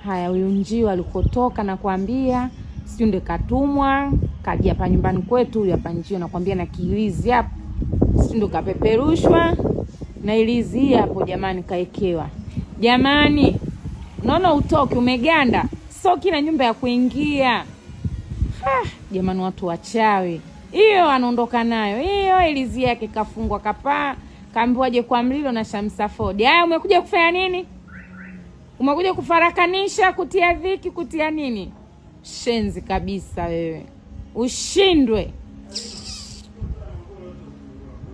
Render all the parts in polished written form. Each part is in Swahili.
Haya, huyu njiwa alikotoka nakwambia, sijui ndio katumwa kaja hapa nyumbani kwetu. Huyu hapa njiwa nakwambia, na kiilizi hapo, sijui ndio kapeperushwa na ilizi hapo. Jamani, kaekewa jamani. Unaona utoki umeganda, sio kila nyumba ya kuingia. Ha, jamani, watu wachawi. Hiyo anaondoka nayo hiyo ilizi yake, kafungwa kapaa, kaambiwaje kwa mlilo na Shamsa Ford. Haya, umekuja kufanya nini? Umekuja kufarakanisha, kutia dhiki, kutia nini? Shenzi kabisa wewe, ushindwe.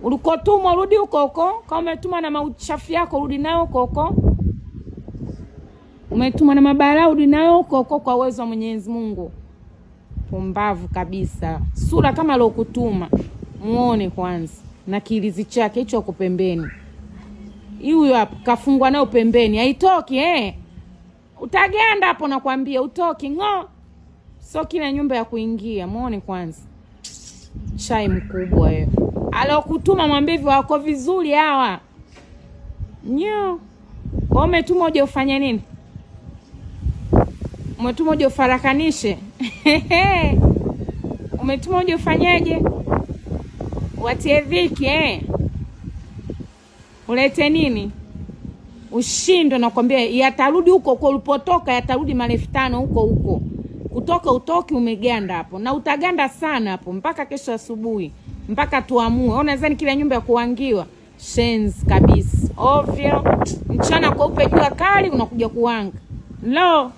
Ulikotumwa rudi huko huko. Kama umetumwa na mauchafu yako rudi nayo huko huko. Umetumwa na mabalaa rudi nayo huko huko, kwa uwezo wa Mwenyezi Mungu. Pumbavu kabisa, sura kama alokutuma muone kwanza, na kilizi chake hicho huko pembeni. Huyo hapo kafungwa nayo pembeni, haitoki eh. Utaganda hapo nakwambia, utoki ng'o. Sio kila nyumba ya kuingia, muone kwanza. Chai mkubwa wewe. Alokutuma mwambie hivyo, wako vizuri hawa nyo. Kwa umetuma uje ufanye nini? Umetuma uje ufarakanishe? Umetuma uje ufanyeje? Watie dhiki eh? Ulete nini? Ushindwe, nakwambia, yatarudi huko huko ulipotoka, yatarudi mara 5000 huko huko. Kutoka utoki, umeganda hapo na utaganda sana hapo mpaka kesho asubuhi, mpaka tuamue. Unadhani kila nyumba ya kuangiwa? Shenzi kabisa, ovyo. Mchana kweupe, jua kali, unakuja kuanga lo.